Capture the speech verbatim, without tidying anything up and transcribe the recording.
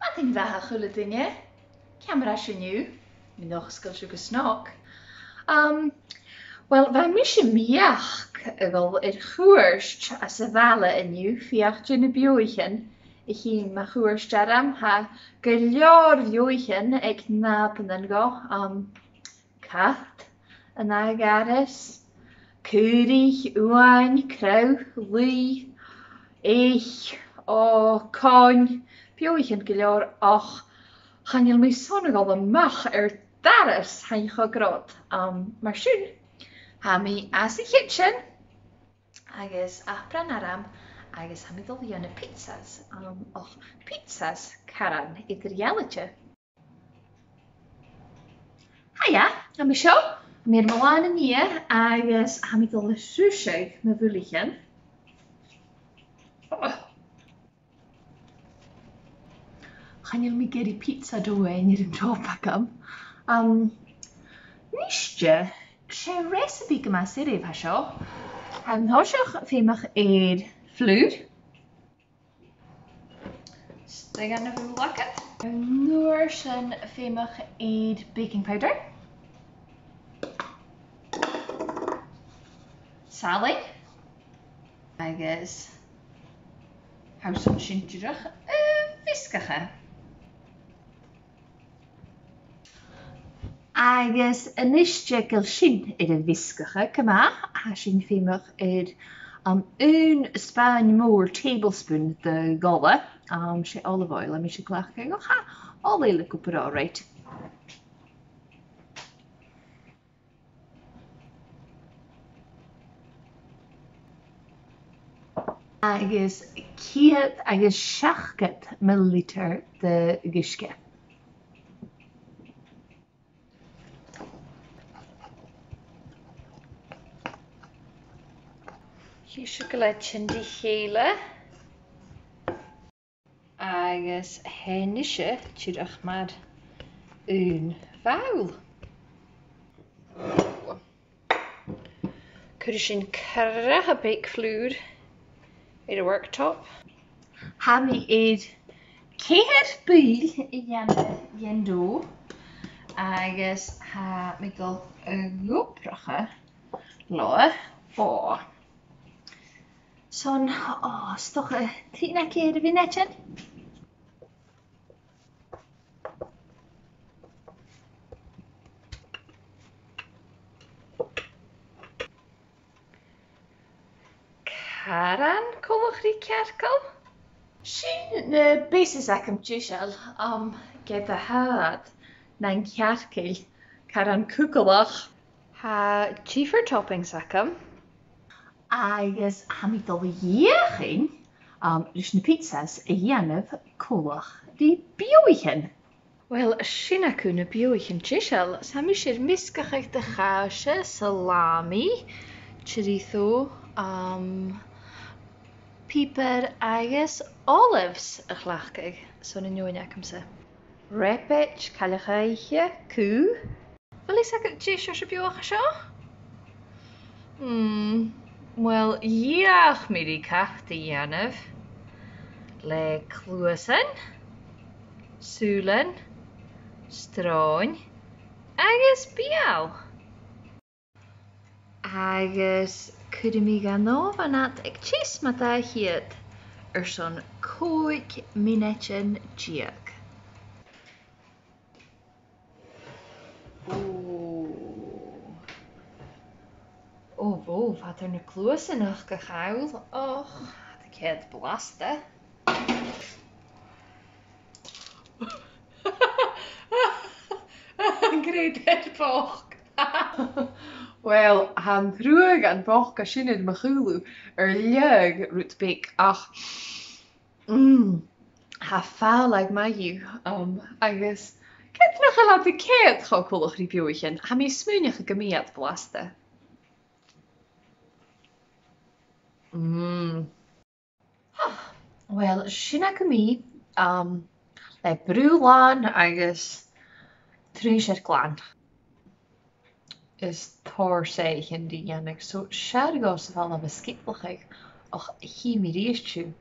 Madainn mhath a h-uile duine. Ciamar a tha sibh an-diugh? Tha mi an dòchas gu bheil sibh gu snog. Um, well, bha mise a-muigh a' dol air chuairt anns a' bhaile an-diugh feuch dè na beathaichean a chì mo chuairt orm. Tha gu leòr bheathaichean aig nàbaidhean dhomh, um, cat, an aghaidh, caoraich, uain, crodh, laoigh, eich, ò, coin, beathaichean gu leòr, ach chan eil mi airson a dhol a-mach air doras, tha e cho grod. Um, mar sin, tha mi anns a' chidsin, agus apron orm, agus tha mi a' dol a dhèanamh pizzas, um, ach pizzas caran eadar-dhealaichte. Hiya, tha mi seo, tha mi air mo làmhan a nighe agus tha mi a' dol a thrusadh mo bhuiltean. Oh. Chan eil mi ag iarraidh pizza domhainn air an t-sop agam. Um, nise, 's e recipe gu math soirbh a tha seo. An toiseach feumaidh mi air flùr. Stigh ann a' bhobhla agad. An uair sin feumaidh mi air baking powder. Salainn. Agus tha mi airson sin dìreach a mheasgachadh. Agus a-nis, dè gu bheil sin air a mheasgachadh gu math, tha sinn a' feumachdainn, um, aon spàin mhòr, tablespoon de dh'ola, um, 's e olive oil a tha mise a' cleachdadh, ach tha ola eile gu math alright. Agus ceud agus seachdad millilitear de dh'uisge. Chì sibh gu leòr sin ri chèile. Agus tha e a-nise dìreach mar aon bholl. Cuiridh sinn cruth beag flùir air a' worktop. Tha mi air ceithir buill a dhèanamh dhen dough agus tha mi a' dol a dh'obrachadh leotha. Ò. Son, ò, 's dòcha trì no ceithir mhionaidean. Caran coltach ri cearcall. Sin na bases agam deiseil, um, ged a tha iad nan cearcaill caran cugallach. Tha diofar toppings agam. Agus tha mi a' dol a dh'fheuchainn, um, leis na pizzas a dhèanamh coltach ri beathaichean. Uill, sin agaibh na beathaichean deiseil. 'S tha mise air measgachadh de chàise, salami, chorizo, um, piobar agus olives a chleachdadh son an fheadhainn agamsa. Reapaid, cailleach-oidhche, cù. A bheil fhios agad dè seòrsa beathach a tha seo? Mm, uill, dh'fheuch mi ri cat a dhèanamh le cluasan, sùilean, sròn agus beul. Agus cuiridh mi dhan àmhainn iad aig teas mu dhà cheud airson còig mionaidean deug. Ò. Ò, bhò, bha iad air na cluasan ach gu call. Och, tha iad blasta. An gread iad bochd? Uill, tha an truaghan bochd a tha sin air mo chùlaibh air leth rud beag ach, mm, tha fàileadh math dhiubh, um, agus ged nach eil iad a' coimhead cho coltach ri beathaichean, tha mi a' smaoineachadh gum bi iad blasta. Mm. Uill, sin agaibh mi, um, le brù làn agus truinnsear glan. Is tòrr soithichean ri dhèanamh, so 's fheàrr dhomh sa bhaile a bhith sgioblachadh, ach chì mi a-rithist sibh